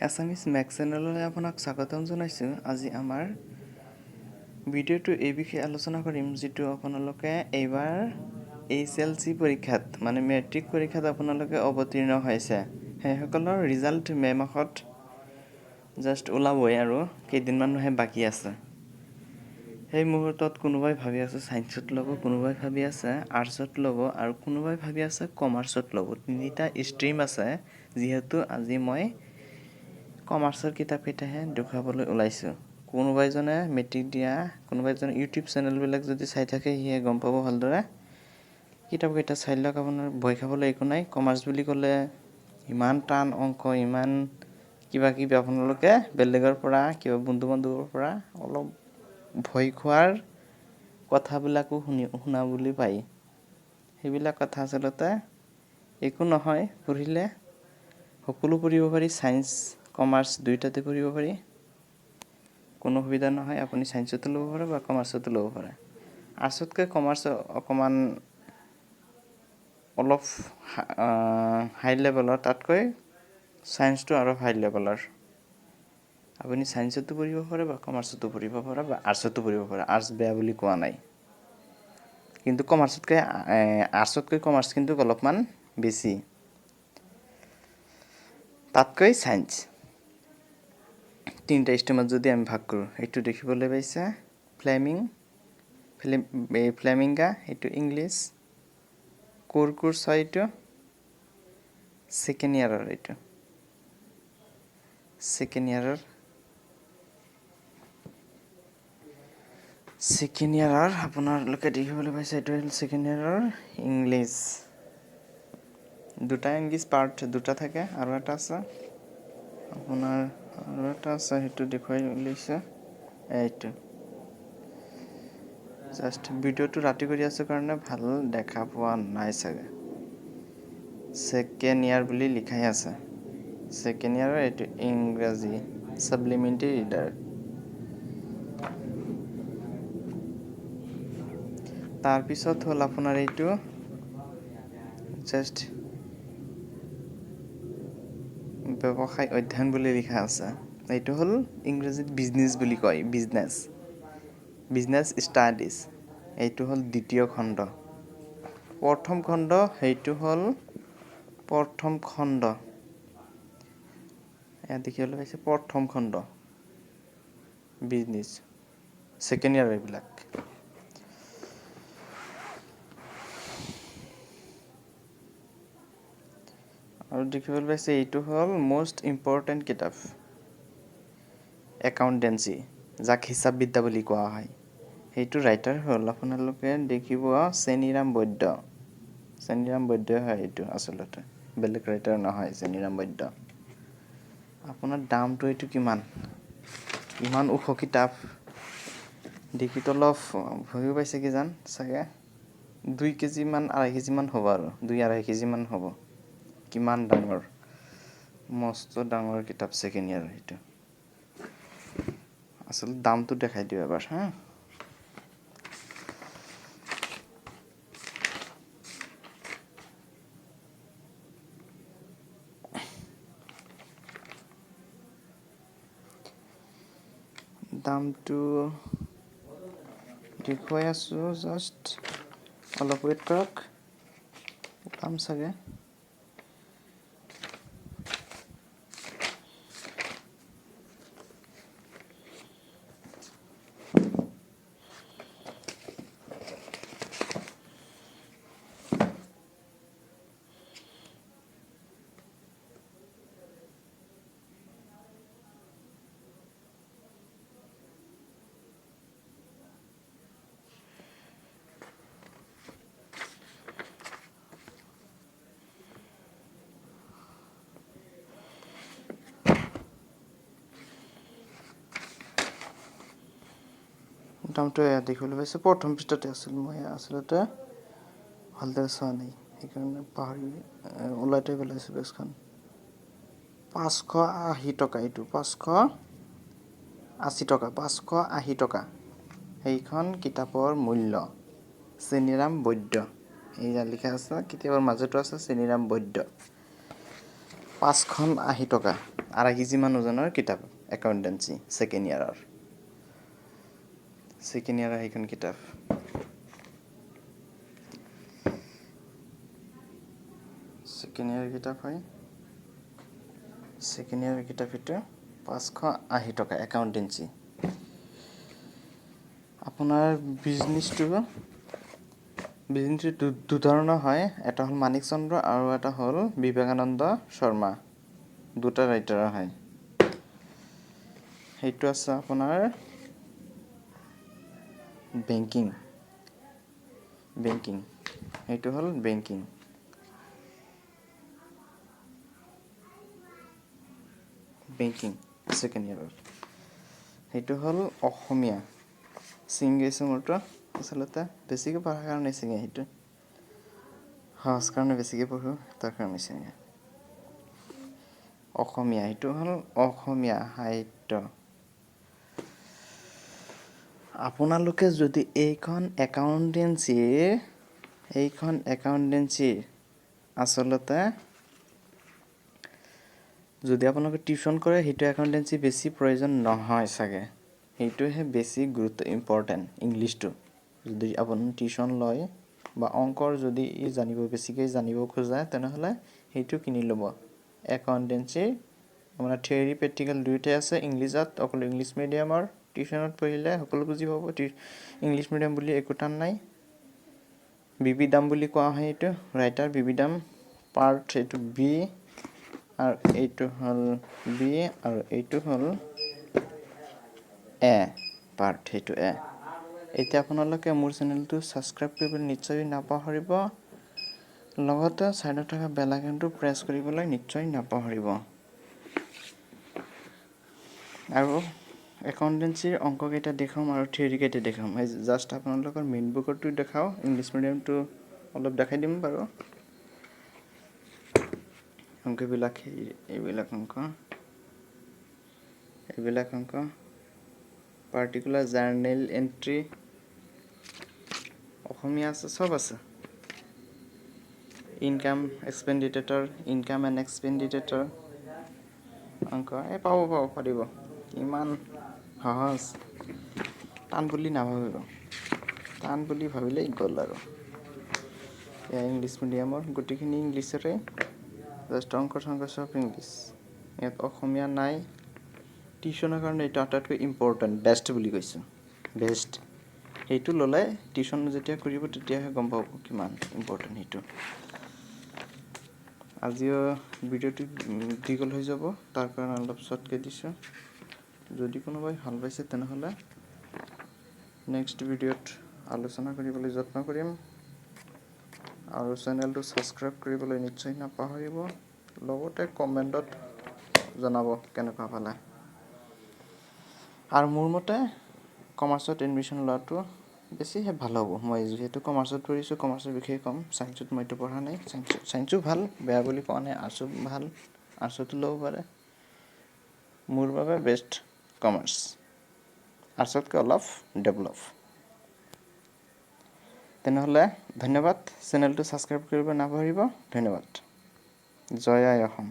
এছামিছ max চেনেললৈ আপোনাক স্বাগতম জনাইছোঁ। আজি আমাৰ ভিডিঅ'টো এই বিষয়ে আলোচনা কৰিম, যিটো আপোনালোকে এইবাৰ এইচ এল চি পৰীক্ষাত, মানে মেট্ৰিক পৰীক্ষাত আপোনালোকে অৱতীৰ্ণ হৈছে, সেইসকলৰ ৰিজাল্ট মে' মাহত জাষ্ট ওলাবই আৰু কেইদিনমানহে বাকী আছে। সেই মুহূৰ্তত কোনোবাই ভাবি আছে ছায়েন্সত ল'ব, কোনোবাই ভাবি আছে আৰ্টছত ল'ব আৰু কোনোবাই ভাবি আছে কমাৰ্চত ল'ব। তিনিটা ষ্ট্ৰীম আছে। যিহেতু আজি মই কমাৰ্চৰ কিতাপকেইটাহে দেখুৱাবলৈ ওলাইছোঁ, কোনোবাইজনে মেট্ৰিক দিয়া কোনোবাই এজনে ইউটিউব চেনেলবিলাক যদি চাই থাকে, সিয়ে গম পাব ভালদৰে। কিতাপকেইটা চাই লওক আপোনাৰ, ভয় খাবলৈ একো নাই। কমাৰ্চ বুলি ক'লে ইমান টান অংক, ইমান কিবা কিবি, আপোনালোকে বেলেগৰ পৰা, কিবা বন্ধু বান্ধৱৰ পৰা অলপ ভয় খোৱাৰ কথাবিলাকো শুনা বুলি পায়। সেইবিলাক কথা আচলতে একো নহয়। পঢ়িলে সকলো পঢ়িব পাৰি। ছায়েন্স, কমাৰ্চ দুয়োটাতে পঢ়িব পাৰি, কোনো অসুবিধা নহয়। আপুনি ছায়েন্সতো ল'ব পাৰে বা কমাৰ্চতো ল'ব পাৰে। আৰ্টছতকৈ কমাৰ্চ অকণমান অলপ হাই লেভেলৰ, তাতকৈ ছায়েন্সটো আৰু হাই লেভেলৰ। আপুনি ছায়েন্সতো পঢ়িব পাৰে বা কমাৰ্চতো পঢ়িব পাৰে বা আৰ্টছতো পঢ়িব পাৰে। আৰ্টছ বেয়া বুলি কোৱা নাই, কিন্তু কমাৰ্চতকৈ, আৰ্টছতকৈ কমাৰ্চ কিন্তু অলপমান বেছি, তাতকৈ ছায়েন্স। তিনিটা ষ্ট্ৰীমত যদি আমি ভাগ কৰোঁ, এইটো দেখিবলৈ পাইছে ফ্লেমিং ফ্লেম ফ্লেমিংগা, এইটো ইংলিছ কোৰ কোৰ্চ হয়। এইটো ছেকেণ্ড ইয়াৰৰ, এইটো ছেকেণ্ড ইয়াৰৰ আপোনালোকে দেখিবলৈ পাইছে, এইটো হ'ল ছেকেণ্ড ইয়াৰৰ ইংলিছ। দুটা ইংলিছ পাৰ্ট দুটা থাকে। আৰু এটা আছে আপোনাৰ, আৰু এটা আছে, সেইটো দেখুৱাই উলিয়াইছে। এইটো জাষ্ট ভিডিঅ'টো ৰাতি কৰি আছোঁ কাৰণে ভাল দেখা পোৱা নাই চাগে। ছেকেণ্ড ইয়াৰ বুলি লিখাই আছে। ছেকেণ্ড ইয়াৰৰ এইটো ইংৰাজী ছাপ্লিমেণ্টেৰী ৰিডাৰ। তাৰপিছত হ'ল আপোনাৰ এইটো জাষ্ট ব্যৱসায় অধ্যয়ন বুলি লিখা আছে। এইটো হ'ল ইংৰাজীত বিজনেছ বুলি কয়, বিজনেছ বিজনেছ ষ্টাডিজ। এইটো হ'ল দ্বিতীয় খণ্ড। প্ৰথম খণ্ড, সেইটো হ'ল প্ৰথম খণ্ড। ইয়াত দেখিবলৈ পাইছে প্ৰথম খণ্ড বিজনেছ, ছেকেণ্ড ইয়াৰ এইবিলাক। আৰু দেখিবলৈ পাইছে এইটো হ'ল মষ্ট ইম্পৰ্টেণ্ট কিতাপ, একাউণ্টেঞ্চি, যাক হিচাপ বিদ্যা বুলি কোৱা হয়। সেইটো ৰাইটাৰ হ'ল, আপোনালোকে দেখিব, চেনিৰাম বৈদ্য। চেনিৰাম বৈদ্যই হয় এইটো আচলতে, বেলেগ ৰাইটাৰ নহয়, চেনিৰাম বৈদ্য। আপোনাৰ দামটো এইটো কিমান? ইমান ওখ কিতাপ দেখিতো অলপ ভয়ো পাইছে কিজান চাগে। 2 কেজিমান, 2.5 কেজিমান হ'ব আৰু 2-2.5 কেজিমান হ'ব। কিমান ডাঙৰ, মস্ত ডাঙৰ কিতাপ ছেকেণ্ড ইয়াৰ সেইটো। আচলতে দামটো দেখাই দিওঁ এবাৰ। হা, দামটো দেখুৱাই আছোঁ, জাষ্ট অলপ ৱেইট কৰক, ওলাম চাগে। দামটো এয়া দেখিবলৈ পাইছে, প্ৰথম পৃষ্ঠাতে আছিল। মই আচলতে ভালদৰে চোৱা নাই, সেইকাৰণে পাহৰি ওলাইতে পেলাইছোঁ পেজখন। 580 টকা এইটো, 580 টকা, 580 টকা সেইখন কিতাপৰ মূল্য। চেনিৰাম বৈদ্য, এইয়া লিখা আছে কিতাপৰ মাজতো আছে, চেনিৰাম বৈদ্য। 580 টকা, 2.5 কেজিমান ওজনৰ কিতাপ। একাউণ্টেঞ্চি ছেকেণ্ড ইয়াৰৰ সেইখন কিতাপ। ছেকেণ্ড ইয়াৰ কিতাপ হয়। ছেকেণ্ড ইয়াৰ কিতাপ এইটো, 580 টকা একাউণ্টেঞ্চি। আপোনাৰ বিজনেছটো দুধৰণৰ হয়। এটা হ'ল মানিক চন্দ্ৰ আৰু এটা হ'ল বিবেকানন্দ শৰ্মা। দুটা ৰাইটাৰৰ হয়। সেইটো আছে আপোনাৰ বেংকিং। বেংকিং, সেইটো হ'ল বেংকিং, বেংকিং ছেকেণ্ড ইয়াৰৰ। সেইটো হ'ল অসমীয়া। ছিঙি গৈছে মোৰটো। আচলতে বেছিকৈ পঢ়াৰ কাৰণে ছিঙে সেইটো। সহজ কাৰণে বেছিকৈ পঢ়োঁ, তাৰ কাৰণে ছিঙে। অসমীয়া, সেইটো হ'ল অসমীয়া সাহিত্য। আপোনালোকে যদি এইখন একাউণ্টেঞ্চিৰ আচলতে যদি আপোনালোকে টিউশ্যন কৰে, সেইটো একাউণ্টেঞ্চি বেছি প্ৰয়োজন নহয় চাগে। সেইটোহে বেছি গুৰুত্ব, ইম্পৰ্টেণ্ট। ইংলিছটো যদি আপুনি টিউশ্যন লয় বা অংকৰ যদি জানিব, বেছিকৈ জানিব খোজে, তেনেহ'লে সেইটো কিনি ল'ব। একাউণ্টেঞ্চিৰ আপোনাৰ থিয়ৰী, প্ৰেক্টিকেল দুয়োটাই আছে ইংলিছত। অকল ইংলিছ মিডিয়ামৰ টিউশ্যনত পঢ়িলে সকলো বুজি পাব। ইংলিছ মিডিয়াম বুলি একো টান নাই। বি বি দাম বুলি কোৱা হয় এইটো ৰাইটাৰ, বি বি দাম। পাৰ্ট এইটো বি আৰু এইটো হ'ল বি আৰু এইটো হ'ল এ পাৰ্ট, সেইটো এ। এতিয়া আপোনালোকে মোৰ চেনেলটো ছাবস্ক্ৰাইব কৰিবলৈ নিশ্চয় নাপাহৰিব। লগতে ছাইডত থকা বেল আইকনটো প্ৰেছ কৰিবলৈ নিশ্চয় নাপাহৰিব। আৰু একাউণ্টেঞ্চিৰ অংককেইটা দেখুৱাম আৰু থিয়ৰীকেইটা দেখুৱাম। এই জাষ্ট আপোনালোকৰ মেইন বুকৰটো দেখাওঁ, ইংলিছ মিডিয়ামটো অলপ দেখাই দিম বাৰু। অংকবিলাক এইবিলাক অংক, এইবিলাক অংক, পাৰ্টিকুলাৰ জাৰ্নেল এণ্ট্ৰি, অসমীয়া আছে, চব আছে। Income expenditure, income and expenditure অংক। এই পাব পাব পাৰিব, ইমান সহজ। টান বুলি নাভাবিব। টান বুলি ভাবিলেই গ'ল আৰু। এয়া ইংলিছ মিডিয়ামৰ, গোটেইখিনি ইংলিছৰে। জাষ্ট অংক চংক চব ইংলিছ, ইয়াত অসমীয়া নাই। টিউশ্যনৰ কাৰণে এইটো আটাইতকৈ ইম্পৰ্টেণ্ট, বেষ্ট বুলি কৈছোঁ, বেষ্ট। সেইটো ল'লে টিউশ্যন যেতিয়া কৰিব, তেতিয়াহে গম পাব কিমান ইম্পৰ্টেণ্ট সেইটো। আজিও ভিডিঅ'টো দীঘল হৈ যাব, তাৰ কাৰণে অলপ শ্বৰ্টকৈ দিছোঁ। যদি কোনোবাই ভাল পাইছে, তেনেহ'লে নেক্সট ভিডিঅ'ত আলোচনা কৰিবলৈ যত্ন কৰিম। আৰু চেনেলটো ছাবস্ক্ৰাইব কৰিবলৈ নিশ্চয় নাপাহৰিব। লগতে কমেণ্টত জনাব কেনেকুৱা পালে। আৰু মোৰ মতে কমাৰ্চত এডমিশ্যন লোৱাটো বেছিহে ভাল হ'ব। মই যিহেতু কমাৰ্চত পঢ়িছোঁ, কমাৰ্চৰ বিষয়ে ক'ম। ছায়েন্সত মইতো পঢ়া নাই। ছায়েন্সো ভাল, বেয়া বুলি কোৱা নাই। আৰ্টছো ভাল, আৰ্টছতো ল'ব পাৰে। মোৰ বাবে বেষ্ট কমাৰ্চ, আৰ্টছতকৈ অলপ ডেভেলপ। তেনেহ'লে ধন্যবাদ। চেনেলটো ছাবস্ক্ৰাইব কৰিব নাপাহৰিব। ধন্যবাদ। জয় আই অসম।